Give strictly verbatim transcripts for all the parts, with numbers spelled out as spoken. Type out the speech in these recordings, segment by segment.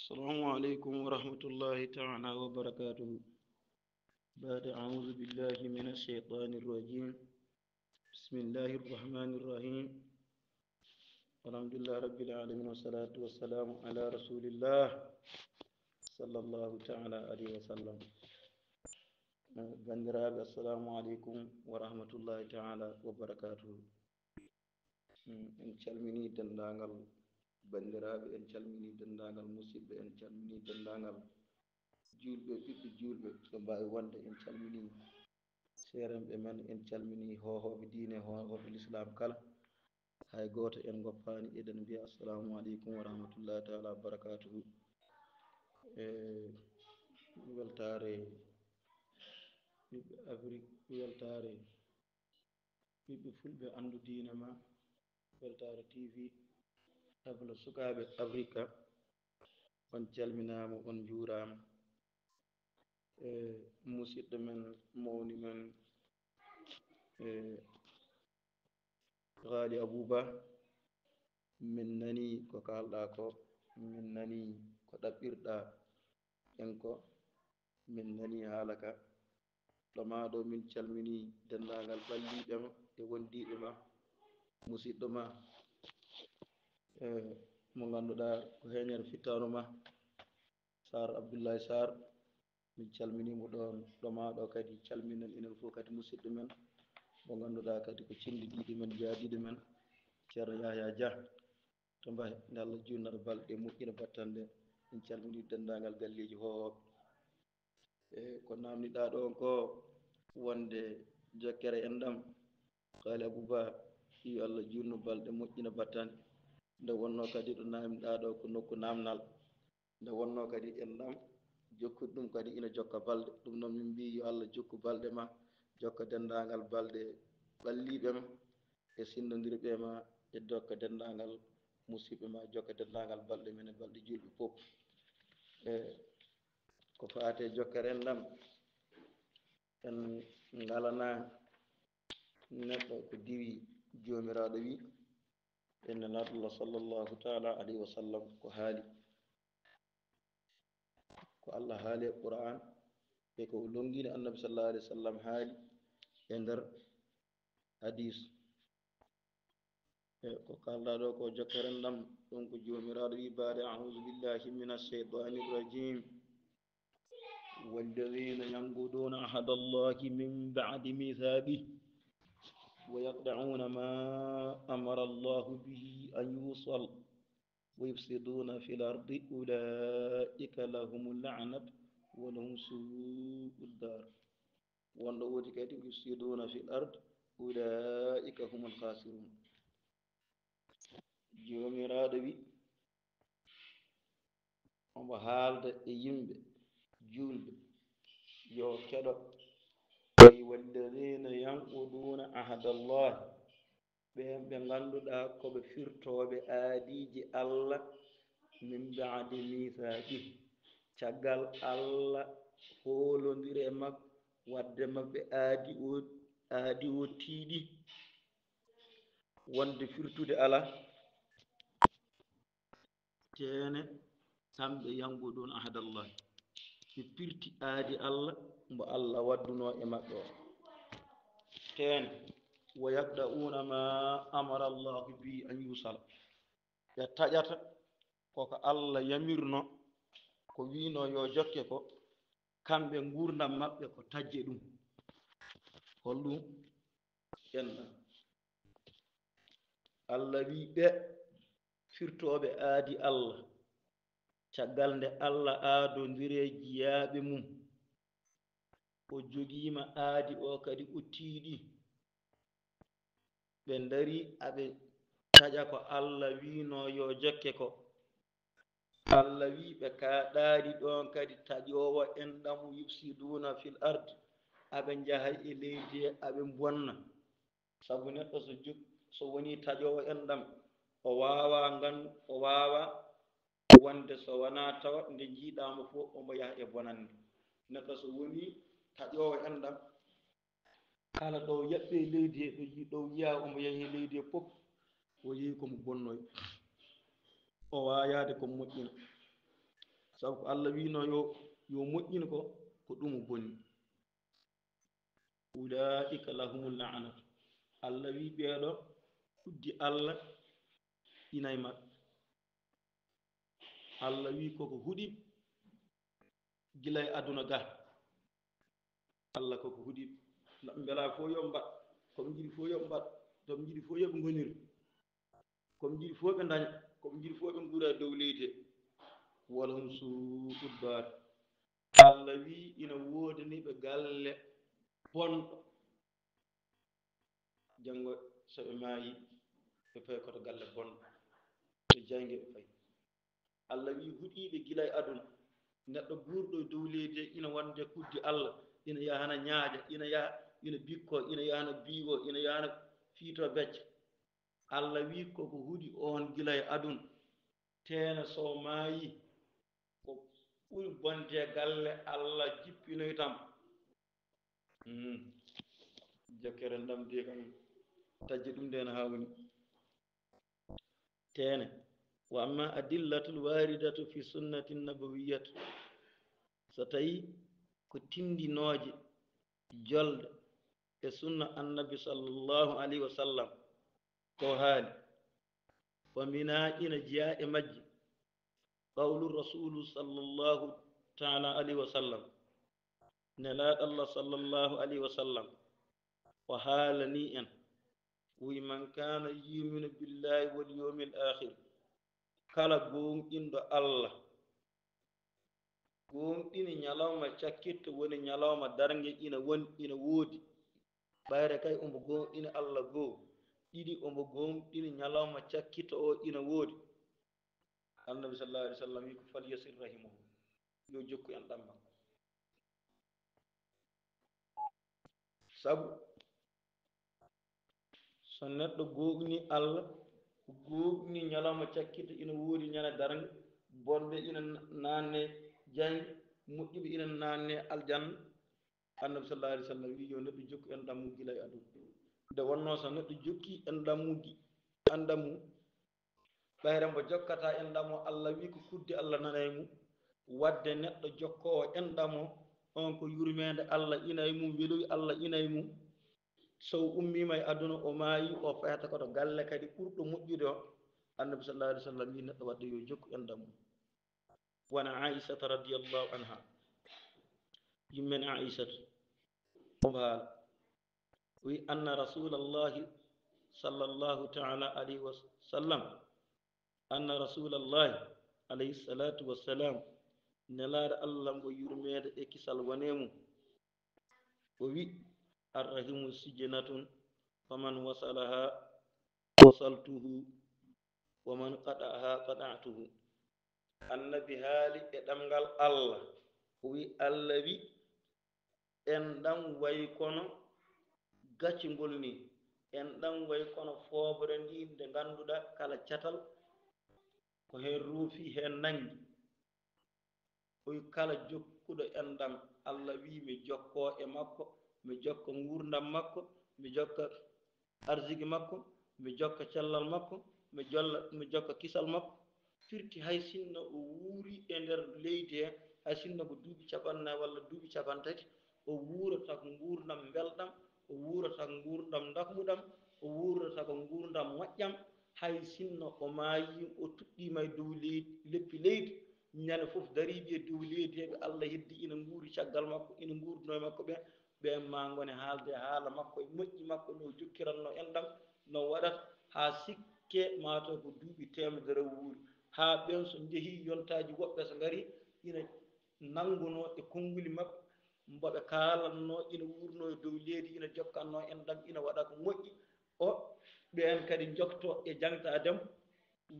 السلام عليكم ورحمة الله تعالى وبركاته. بعد أعوذ بالله من الشيطان الرجيم. بسم الله الرحمن الرحيم. الحمد لله رب العالمين، والصلاة والسلام على رسول الله صلى الله تعالى عليه وسلم. Banndiraaɓe, assalamu aleykum wa rahmatullahi taala wa barakatuhu. Mm, en calminii denndaangal banndiraaɓe, en calminii denndaangal musidɓe, en calminii denndaangal juulɓe, ɓiɓɓe juulɓe, ɓe mbaawi wonde. En calminii seerenɓe men, en calminii hoohooɓe diine, hoohooɓe lislaam kala. Hay gooto en ngoppaani, eɗen mbiya assalamu aleykum wa rahmatullahi taala wa barakatuhu. E weltaare ɓiɓɓe Afrik, weltaare ɓiɓɓe fulɓe anndu diine ma, weltaare T V, tabla sukaaɓe Afrika, on calminaama, on njuuraama. E musidɗo men, mawni men, e Haali Abuba, min nanii ko kaalɗaa ko, min nanii ko ɗaɓɓirɗaa en ko, min nanii haala ka. Ɗo maa ɗo min calminii denndaangal ɓalliiɓe ma e wondiiɓe ma, musidɗo ma, e mo ngannduɗaa ko heñere fittaano ma, Saar Abdullahi Saar. Min calminii mo ɗoon, ɗo maa ɗo kadi calminen enen fof kadi musidɗo men mo ngannduɗaa kadi ko cinndiɗiiɗo men, jaadiiɗo men, Ceerno Yahya Dia to Mbahe. Nde Allah juutnata balɗe, moƴƴina battane ɗe. Min calminii denndaangal galleeji hoohooɓe. E ko naamniɗaa ɗoon ko wonde jokkere enɗam, Haali Abuba, yo Allah juutnu balɗe, moƴƴina battane. Nde wonnoo kadi ɗo naamniɗaa ɗo ko nokku naamnal. Nde wonnoo kadi enɗam jokkude ɗum kadi ina jokka balɗe. Ɗum noon min mbii yo Allah jokku balɗe ma, jokka denndaangal balɗe ɓalliiɓe ma e sinndondirɓe ma, e jokka denndaangal musidɓe ma, jokka denndaangal balɗe men e balɗe juulɓe fof. E ko faati e jokkere enɗam, en ngalanaa neɗɗo ko diwi Joomiraaɗo wi, e Nelaaɗo Allah sallallahu taala alayhi wa sallam ko haali. Ko Allah haali e Qur'aan, e ko o lonngini Annabi sallallahu alayhi wa sallam haali e nder hadiis. E ko kaalɗaa ɗo ko jokkere enɗam, ɗum ko Joomiraaɗo wi baade, أعوذ بالله من الشيطان الرجيم. والذين ينقضون عهد الله من بعد ميثاقه ويقطعون ما أمر الله به أن يوصل ويفسدون في الأرض أولئك لهم اللعنة ولهم سوء الدار. Wonɗo woodi kadi, يفسدون في الأرض أولئك هم الخاسرون. Joomiraaɗo wi, omo haalda e yimɓe juulɓe, yo keɗo. Tawi, والذين ينقضون عهد الله, ɓeen ɓe ngannduɗaa ko ɓe firtooɓe aadiiji Allah, من بعد ميثاقه, caggal Allah hoolondire e maɓɓe, waɗde maɓɓe aadi o, aadi o tiiɗi, wonde firtude alaa. Teene, kamɓe ينقضون عهد الله, ɓe pirti aadi Allah mbo Allah waɗdunoo e maɓɓe o. Teene, ويقطعون ما أمر الله به أن يوصل, ɓe taƴata ko ko Allah yamirno, ko wiino yo jokke ko, kamɓe nguurndam maɓɓe ko taƴde ɗum. Holɗum? Enɗam. Allah wi ɓe firtooɓe aadi Allah, caggal nde Allah aadondiri e jiyaaɓe mum, o jogiima aadi o kadi o tiiɗi. Ɓe ndarii aɓe taƴa ko Allah wiino yo jokke ko. Allah wi ɓe kaaɗaani ɗoon kadi taƴoowo enɗam, يفسدون في الأرض, aɓe njaha e leydi he, aɓe mbonna. Sabu neɗɗo so jog-, so wonii taƴoowo enɗam, o waawaa ngan-, o waawaa wonde so wonaa tawa nde njiiɗaa mo fof omo yaha e bonannde. Neɗɗo so wonii taƴoowo enɗam, kala ɗo yaɓɓe leydi he, ɗo yi-, ɗo yiyaa omo yahi e leydi he fof, o yehi ko mo bonnoyi. O waawaa yahde ko mo moƴƴina. Sabu ko Allah wiinoo yo, yo moƴƴin ko, ko ɗum o bonni. Ulaa'ika lahumu la'natu. Allah wii ɓeeɗo kuddi Allah ina e maɓɓe. Allah wii koko huɗi gila e aduna ga. Allah koko huɗi. Mbela fof yo mbaɗ, ko ɓe njiɗi fof yo mbaɗ, to ɓe njiɗi fof yo ɓe ngonir. Ko ɓe njiɗi fof ɓe ndaña, ko ɓe njiɗi fof ɓe nguura e dow leydi he. Walahum suu'ud daar. Allah wii ina woodani ɓe galle bonɗo. Janngo so ɓe maayi, ɓe payi koto galle bonɗo. To jaaynge ɓe payi. Allah wii huɗiiɓe gila e aduna. Neɗɗo guurɗo e dow leydi he ina wonde kuddi Allah, ina yahana ñaaƴa, ina yaha, ina bikko, ina yahana biiwo, ina yahana fiito becce. Allah wii koko huɗi oon gila e aduna. Teena so maayi, ko ɓuri bonde galle Allah jippinoytam. Hmm. Jokkere ndam de kam, tajji ɗum de no haa woni. Teene. Wa amma adillatul waridatu fi sunnati nabawiyyati. So tawi ko tindinooje jolɗe e sunna Annabi sallallahu alayhi wa sallam, ko haali. Wa mina ina jeyaa e majji. Qawlu Rasulu sallallahu taala alayhi wa sallam. Nelaaɗo Allah sallallahu alayhi wa sallam o haalani en, wi, man kana yuminu billahi wal yawmil akhir, kala gooŋɗinɗo Allah, gooŋɗini ñalawma cakkitto, woni ñalawma darnge ina woni, ina woodi. Ɓayre kay omo gooŋɗini Allah goo. Ɗiɗi, omo gooŋɗini ñalawma cakkitto o ina woodi. Annabi sallallahu alayhi wa sallam wi ko, "Falyasir rahimahu." Yo jokku enɗam makko. Sabu so neɗɗo gooŋɗini Allah, gooŋɗini ñalawma cakkitto, ina woodi ñande darnge, bonɓe ina naanne jaaynge, moƴƴuɓe ina naanne aljanna. Annabi sallallahu alayhi wa sallam wi yo neɗɗo jokku enɗam mum gila e aduna. Nde wonnoo so neɗɗo jokki enɗam mum gi-, enɗam mum, ɓayre mbo jokkata enɗam o, Allah wi ko kuddi Allah nana e mum. Wadde neɗɗo jokkoowo enɗam o, on ko yurmeende Allah ina e mum, weluy Allah ina e mum. So o ummiima e aduna, o maayi, o fayata ko to galle kadi ɓurɗo moƴƴude o. Annabi sallallahu alayhi wa sallam wi neɗɗo wadde yo jokku enɗam mum. Wona Aisata radiyallahu anha. Yummen Aisata. Omo haala. Wi anna Rasulallahi sallallahu taala alayhi wa sallam. Anna Rasulallahi alayhi salatu wa salam. Nelaaɗo Allah mo yurmeende e kisal wone mum. O wi, "Arrahimu sijnatun, faman wasalaha wasaltuhu, wa man qata'aha qata'tuhu." Annabi haali e ɗemngal Allah. O wi, Allah wi, enɗam way kono gaccungol ni. Enɗam way kono fooɓre ndi nde ngannduɗaa kala catal ko heen ruufi, heen nanngi. O wi kala jokkuɗo enɗam, Allah wi mi jokkoo e makko, mi jokka nguurndam makko, mi jokka arziki makko, mi jokka cellal makko, mi jolla, mi jokka kisal makko. Firti hay sinno o wuuri e nder leydi he, hay sinno ko duuɓi capannayi walla duuɓi capantati, o wuurata ko nguurndam mbelɗam, o wuurata ko nguurndam ndakmuɗam, o wuurata ko nguurndam moƴƴam, hay sinno o maayi, o tuɗɗiima e dow leydi, leppi leydi, ñande fof dariiɓe e dow leydi he ɓe Allah heddi ina nguuri caggal makko, ina nguurdunoo e makko ɓe, ɓeen maa ngone haalde haala makko e moƴƴi makko, no o jokkiratnoo enɗam, no waɗata haa sikke maa taw ko duuɓi teemedere o wuuri. Haa ɓeen so njehii yontaaji woɓɓe so ngarii, ina nanngunoo e konnguli maɓɓe, mbo ɓe kaalatnoo ina wuurnoo e dow leydi, ina jokkatnoo enɗam, ina waɗa ko moƴƴi. O, ɓeen kadi njoktoo e jaŋtaade mo,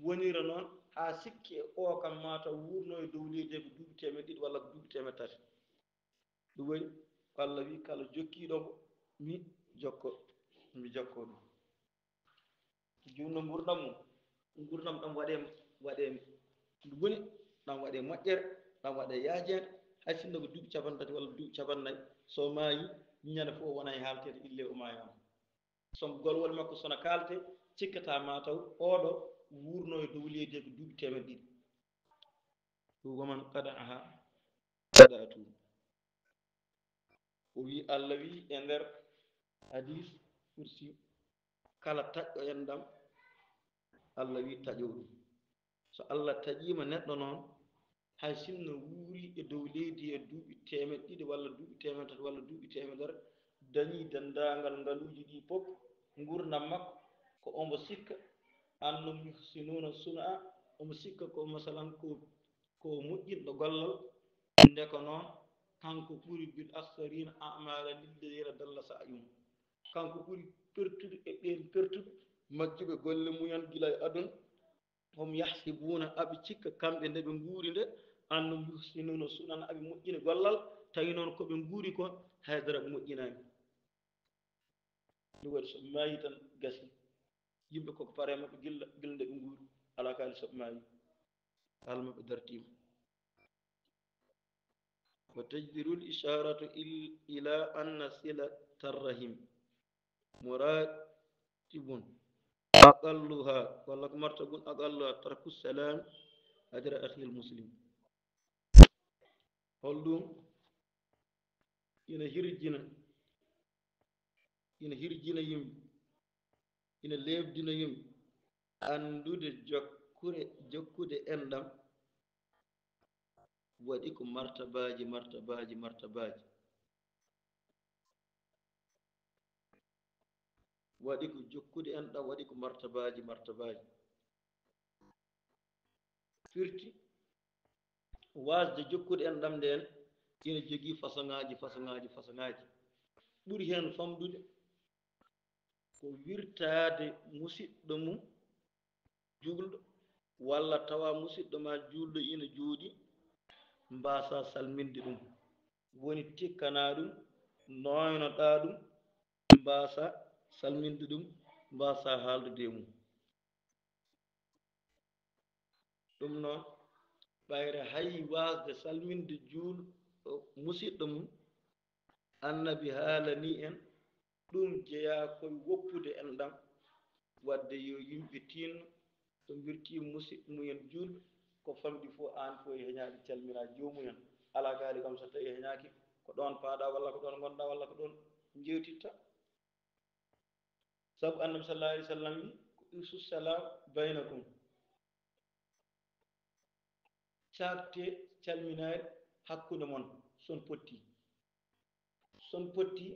wonira noon haa sikke o kam maa taw wuurnoo e dow leydi he ko duuɓi teemedde ɗiɗi walla ko duuɓi teemedde tati. Ɗum waɗi ko Allah wi kala jokkiiɗo mo, mi jokko, mi jokko ɗum. Juutno nguurndam mum, nguurndam ɗam waɗee, waɗee ndu boni, ɗam waɗee moƴƴere, ɗam waɗee yaajeende, hay sinno ko duuɓi cappanɗe tati walla duuɓi cappanɗe nayi, so maayi, ñande fof o wona e haalteede, illee o maayaama. So golwol makko sona kaalte, cikkata maa taw oɗo wuurno e dow leydi he ko duuɓi teemedde ɗiɗi. ومن قطعها قطعته. O wi, Allah wi e nder hadis kursi, kala taƴɗo enɗam, Allah wi taƴo ɗum. So Allah taƴiima neɗɗo noon, hay sinno wuuri e dow leydi e duuɓi teemeɗɗe ɗiɗi walla duuɓi teemeɗɗe tati walla duuɓi teemedere, dañii denndaangal ngaluuji ɗii fof, nguurndam makko ko omo sikka, annahum yuhsinuuna sun'a, omo sikka ko masalan ko, ko moƴƴinɗo gollal, nde ko noon kanko ɓuri bil akhsariina a'maala lilladiina dalla sa'yuhum. Kanko ɓuri pertude e ɓeen pertuɓe majjuɓe golle mumen gila e aduna. Hum yahsibuuna, aɓe cikka kamɓe nde ɓe nguuri nde, annahum yuhsinuuna sun'an, aɓe moƴƴini gollal, tawi noon ko ɓe nguuri ko haydara ɓe moƴƴinaani. Ɗum waɗi so ɓe maayi tan gasi. Yimɓe ko pare maɓɓe gilla, gilla nde ɓe nguuri, alaa kaali so ɓe maayi. Haala maɓɓe dartiima. وتجدر الإشارة إل-، إلى أن صلة الرحم مرتب أقلها، ولا مرتب أقلها ترك السلام أجر أخي المسلم. Holɗum ina hirjina, ina hirjina yimɓe, ina leebdina yimɓe anndude jokkure, jokkude enɗam waɗi ko martabaaji, martabaaji, martabaaji. Waɗi ko jokkude enɗam, waɗi ko martabaaji, martabaaji. Firti, waasde jokkude enɗam ndeen ina jogii fasoŋaaji, fasoŋaaji, fasoŋaaji. Ɓuri heen famɗude ko wirtaade musiɗɗo mum juulɗo, walla tawa musiɗɗo ma juulɗo ina jooɗii, mbaasa salminde ɗum. Woni tikkanaa ɗum, nooynoɗaa ɗum, mbaasa salminde ɗum, mbaasa haaldude e mum. Ɗum noon, ɓayre hay waasde salminde juul-, o, musiɗɗo mum, Annabi haalanii en, ɗum jeyaa ko e woppude enɗam, waɗde yo yimɓe tiinno, so mbirtii musiɗɓe mumen juulɓe, ko famɗi fof, aan fof e heñaade calminaa joomumen. Alaa kaali kam so tawii heñaaki, ko ɗoon paaɗaa walla ko ɗoon ngonɗaa walla ko ɗoon njeewtitta. Sabu Annabi sallallahu alayhi wa sallam wi, ko "ifsu salam baynakum." Caakte calminaare hakkunde mon, son potti. Son potti,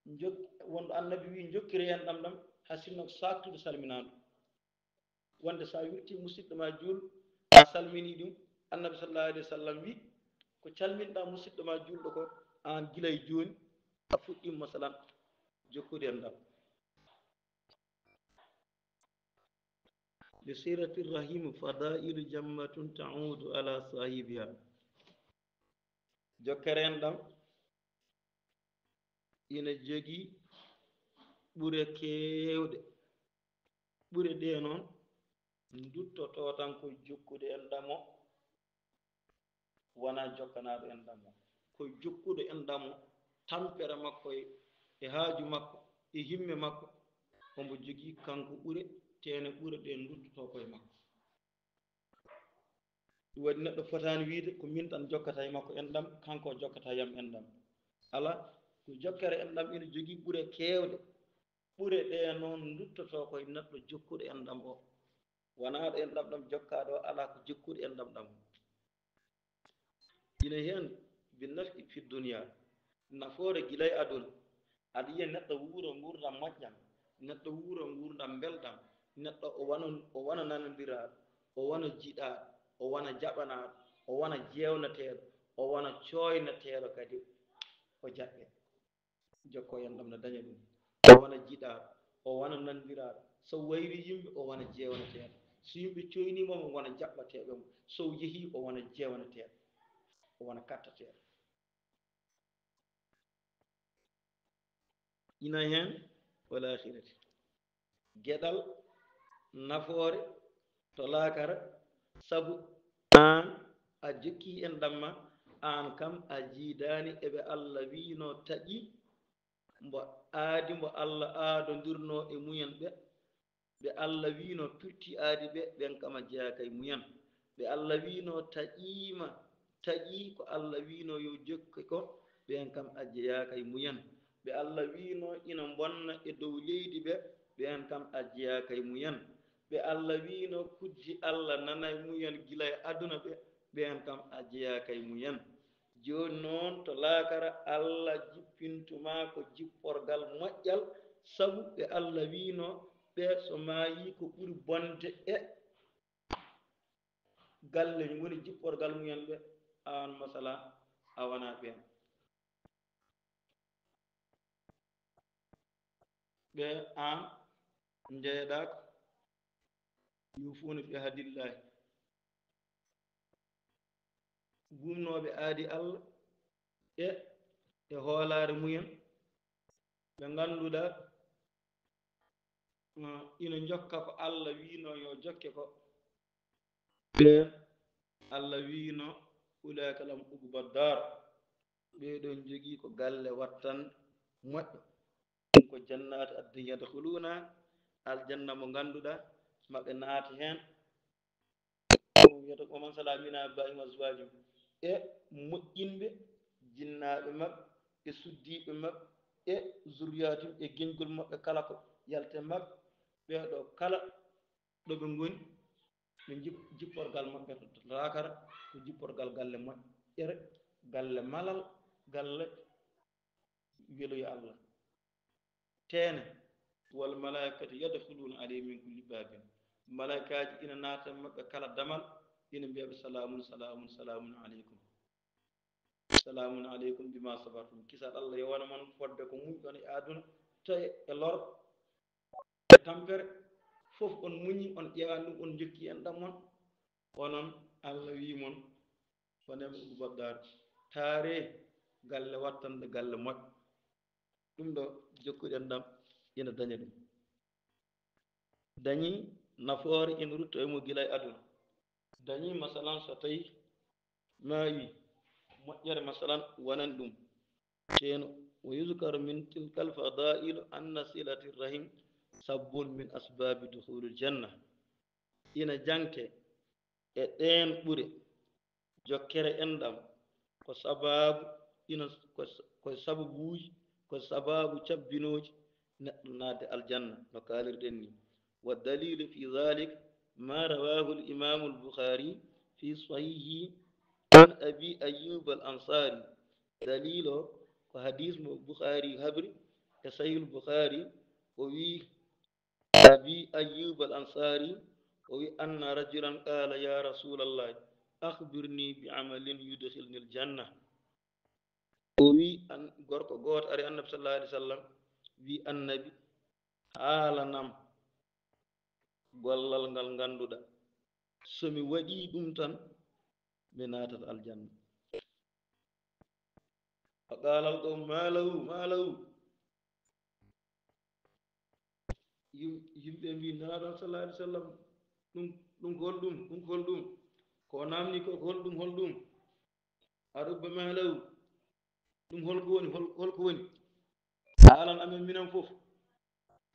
njok-, wonɗo Annabi wi, njokkire enɗam ɗam, haa sinno ko saaktude salminaandu. Wonde so a wirtii musiɗɗo ma juul, a salminii ɗum, Annabi sallallahu alayhi wa sallam wi, ko calminɗaa musiɗɗo ma juulɗo ko, aan gila e jooni, a fuɗɗii masalan jokkude enɗam. لصلة الرحم فضائل جمة تعود على صاحبها. Jokkere enɗam ina jogii ɓure keewɗe. Ɓure ɗee noon nduttotoo tan ko jokkude enɗam o, wonaa jokkanaaɗo enɗam o. Ko jokkuɗo enɗam o, tampere makko e, e haaju makko, e himme makko, omo jogii kanko ɓure, teene ɓure ɗe nduttotoo koye makko. Ɗum waɗi neɗɗo fotaani wiyde ko min tan jokkata e makko enɗam, kanko o jokkata yam enɗam. Alaa, ko jokkere enɗam ina jogii ɓure keewɗe. Ɓure ɗee noon nduttotoo koye neɗɗo jokkuɗo enɗam o. Wonaa ɗo enɗam ɗam jokkaaɗo o, alaa ko jokkuɗo enɗam ɗam o. Ina heen bi naf'i fi dunya, nafoore gila e aduna. Aɗa yiya neɗɗo wuura nguurndam moƴƴam, neɗɗo wuura nguurndam mbelɗam, neɗɗo o wona, o wona nanondiraaɗo, o wona jiɗaaɗo, o wona jaɓanaaɗo, o wona jeewnateeɗo, o wona cooynateeɗo kadi, o jaɓɓee. Jokko enɗam no daña ɗum. O wona jiɗaaɗo, o wona nanondiraaɗo. So wayrii yimɓe, o wona jeewnateeɗo. So yimɓe cooyniima mo, wona jaɓɓateeɓe mo. So yehii, o wona jeewnateeɗo, o wona kattateeɗo. Ina heen wal aakhirati. Geɗal nafoore to laakara, sabu aan a jokkii enɗam ma, aan kam a jiidaani e ɓe Alla wiino taƴi, mbo aadi, mbo Alla aadondirnoo e mumen ɓe, ɓe Alla wiino pirti aadi ɓe, ɓeen kam a jeyaaka e mumen. Ɓe Allah wiino taƴiima, taƴii ko Allah wiino yo jokke ko, ɓeen kam a jeyaaka e mumen. Ɓe Allah wiino ina mbonna e dow leydi ɓe, ɓeen kam a jeyaaka e mumen. Ɓe Allah wiino kujji Allah nana e mumen gila e aduna ɓe, ɓeen kam a jeyaaka e mumen. Jooni noon to laakara Allah jippintu maa ko jipporgal moƴƴal, sabu ɓe Allah wiino ɓe so maayii ko ɓuri bonde e galle woni jipporgal mumen ɓe, aan masala a wonaa ɓeen. Ɓe aan njeyeɗaako, yuufuuna bi ahdillahi, gumnooɓe aadi Allah e e hoolaare mumen, ɓe ngannduɗaa, uh, ina njokka ko Allah wiino yo jokke ko. Ɓeen Allah wiino, ulaa'ika lahum uqba daar, ɓee ɗoon njogii ko galle wattan moƴƴo. Ɗum ko jannaati addin yadkhuluuna, aljanna mo ngannduɗaa, maɓe naati heen. Ɗum wiyata, "Wa man salaha min abaa'ihim wa azwaajihim", e moƴƴinɓe jinnaaɓe maɓɓe, e suddiiɓe maɓɓe, e zurriyaatihim, e geñgol maɓɓe kala ko yalti e maɓɓe. Ɓee ɗoo kala ɗo ɓe ngoni, ɓe jip-, jipporgal maɓɓe to laakara ko jipporgal galle moƴƴere, galle malal, galle weluya Allah. Teene, "Wal malaa'ikatu yadkhuluuna alayhim min kulli baabin." Malaa'ikaaji ina naata maɓɓe kala damal, ina mbiya ɓe, "Salaamun, salaamun, salaamun aleykum. Salaamun aleykum bima sabartum." Kisal Allah yo won e mon fodde ko muñɗon e aduna, tawi e lor, e tampere, fof on muñi, on ƴeewaani ɗum, on njokki enɗam mon. Onon, Allah wii mon, "Wa ni'ma uqba daar." Taaree galle wattanɗe galle moƴƴe. Ɗum ɗo jokkuɗen ɗam ina daña ɗum. Dañi nafoore ina rutta e mo gila e aduna. Dañi, masalan, so tawi maayi moƴƴere, masalan, wonan ɗum. Ceeno, "Wa yuzkaru min tilkal fadailu anna silati rahim sabbun min asbabi dukhulil janna." Ina jangte e ɗeen ɓure, jokkere enɗam ko sabaabu, ina ko, ko sababuuji, ko sabaabu cabbinooji neɗɗo naatde aljanna, no kaalirɗen ni. Wa dalilu fi dhalik ma rawahu al imamu al Bukhari fi sahihi an Abi Ayyub al Ansari. Dalil o ko hadis mo Bukhari habri e Sahih al Bukhari, o wi, Abi Ayyub al Ansari, o wi, "Anna rajulan qala, ya Rasulallah, akhbirni bi amalin yudkhilni al janna." O wi, an, gorko gooto ari Annabi sallallahu alaihi wasallam, wi, "Annabi, haalanam gollal ngal ngannduɗaa, so mi waɗii ɗum tan, mi naatat aljanna." Fa qaala al qawm, "Ma lahu, ma lahu?" Yim-, yimɓe mbi, "Nulaaɗo sallallahu alaihi wasallam, ɗum, ɗum ko holɗum? Ɗum ko holɗum? Ko o naamni ko, ko holɗum, holɗum?" Aɗa ubba ma law. Ɗum holko woni? Hol-, holko woni? Haalan amen minen fof.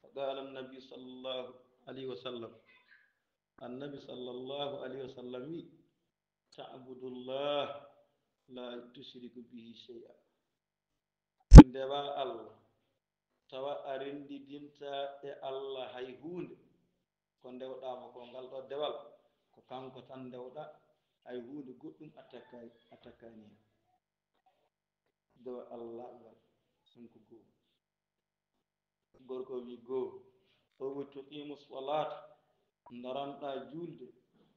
Fa qaala annabi sallallahu alayhi wa sallam. Annabi sallallahu alayhi wa sallam wi, "Ta'budullah la tushriku bihi shay'a." Ndewa Allah, tawa a renndidinta e Allah hay huunde. Ko ndewɗaa mo ko, ngal ɗo dewal, ko kanko tan ndewɗaa, hay huunde goɗɗum a takkaay, a takkaani heen. Dewa Allah ngal, kanko goo. Gorko wi goo, o wi tuqimu salaata, ndaranɗaa juulde,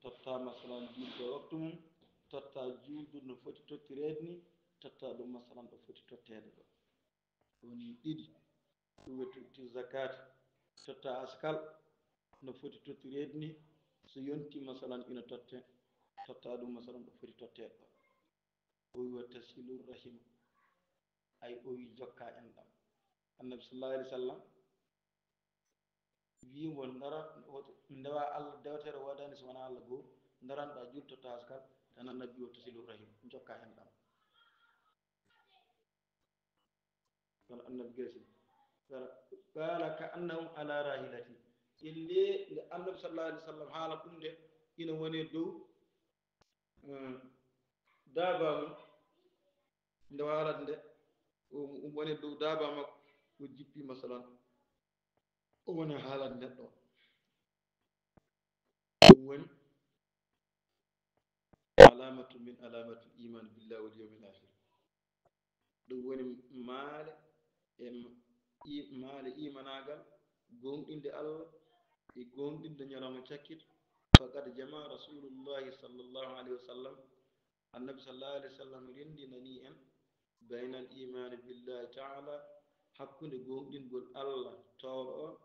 tottaa masalan juulde waktu mum, tottaa juulde no foti tottireede ni, tottaa ɗum masalan ɗo foti totteede ɗo. Woni ɗiɗi. Ɗum wiyetee tu'ti zakaata, totta askal no foti tottireede ni, so yonti masalan ina totte, totta ɗum masalan ɗo foti totteede ɗo. O wi wa tasilu rahima, ay o wi jokka enɗam. Annabi sallallahu alaihi wasallam wi mo ndara, ndewa Allah, deweteeɗo woodani so wonaa Allah goo, ndaranɗaa juulde totta askal, tan annabi wi wa tasilu rahim, jokka enɗam. Kono annabi gasi. Qala, qala ka annahum ala rahilati. Ille nde annabi sallallahu alaihi wasallam haala ɗum nde, ina woni dow eh, daaba mum, nde waalat nde, um, um woni dow daaba makko, o jippi masalan, o woni haalat neɗɗo. Ɗum woni alamatu min alamati iman billahi wal yawmil akhir. Ɗum woni maale e i-, maale imanaagal, gooŋɗinde Allah e gooŋɗinde ñalawma cakkito. Faqad jama rasulullahi sallallahu alayhi wa sallam, annabi sallallahu alayhi wa sallam renndinanii en baynal imaani billahi taala, hakkunde gooŋɗingol Allah toowɗo on,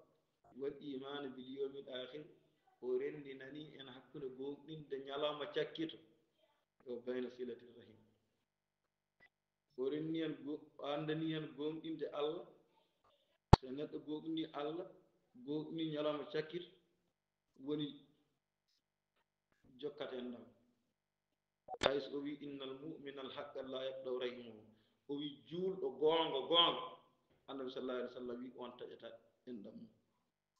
wal imaani bil yawmil akhir, o renndinanii en hakkunde gooŋɗinde ñalawma cakkito, o bayna silati rahim. O renndini en go-, o anndini en gooŋɗinde Allah. So neɗɗo gooŋɗini Allah, gooŋɗini ñalawma cakkito, woni jokkat enɗam. Hay so o wi innal mu'minal haqqan la yaqta'u rahimahu, o wi juulɗo goonga, goonga, annabi sallallahu alaihi wasallam wi on taƴata enɗam mum.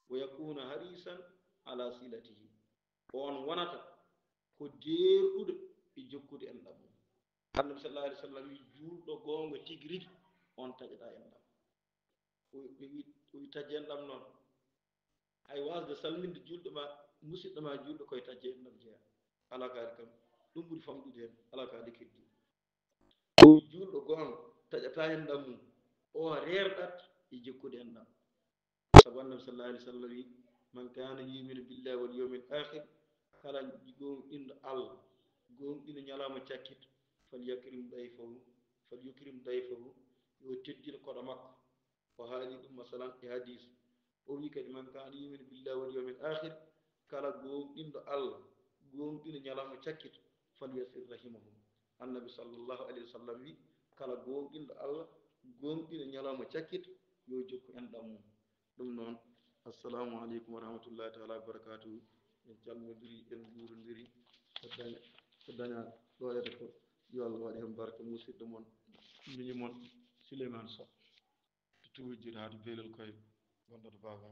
Wa yakuna harisan ala silatihi, on wonata ko deerɗuɗo e jokkude enɗam mum. Annabi sallallahu alaihi wasallam wi juulɗo goonga tigi rigi, on taƴata enɗam. O wi, o wi tajje enɗam noon. Hay wasde salminde juulɗo ma, musidɗo ma juulɗo, koye tajje enɗam jeeya. Alaa kaari kam, ɗum ɓuri famɗude heen, alaa kaari keddi. O wi juulɗo goonga taƴata enɗam mum, o reerɗat e jokkude enɗam. Sabu annabi sallallahu alaihi wasallam wi, man kana yuminu billahi wal yawmil akhir, kala gooŋɗinɗo Allah, gooŋɗinɗo ñalawma cakkito, fal yakrim dayfahu, fal yukrim dayfahu, yo teddin koɗo makko. O haali ɗum masalan e hadis. O wi kadi, man kana yuminu billahi wal yawmil akhir, kala gooŋɗinɗo Allah, gooŋɗinɗo ñalawma cakkito, fal yasil rahimahu. Annabi sallallahu alaihi wasallam wi, kala gooŋɗinɗo Allah, gooŋɗinɗo ñalawma cakkito, yo jokku enɗam mum. Ɗum noon, assalamu aleykum wa rahmatullahi taala wa barakatuhu. En calmodiri, en njuurondiri, ko daña, ko daña ɗo yata ko, yo Allah waɗ heen barke. Musidɗo mon, miñi mon, Souleymane Sow, to Tuwujir haa to Beelel Koye, gonɗo to Baba.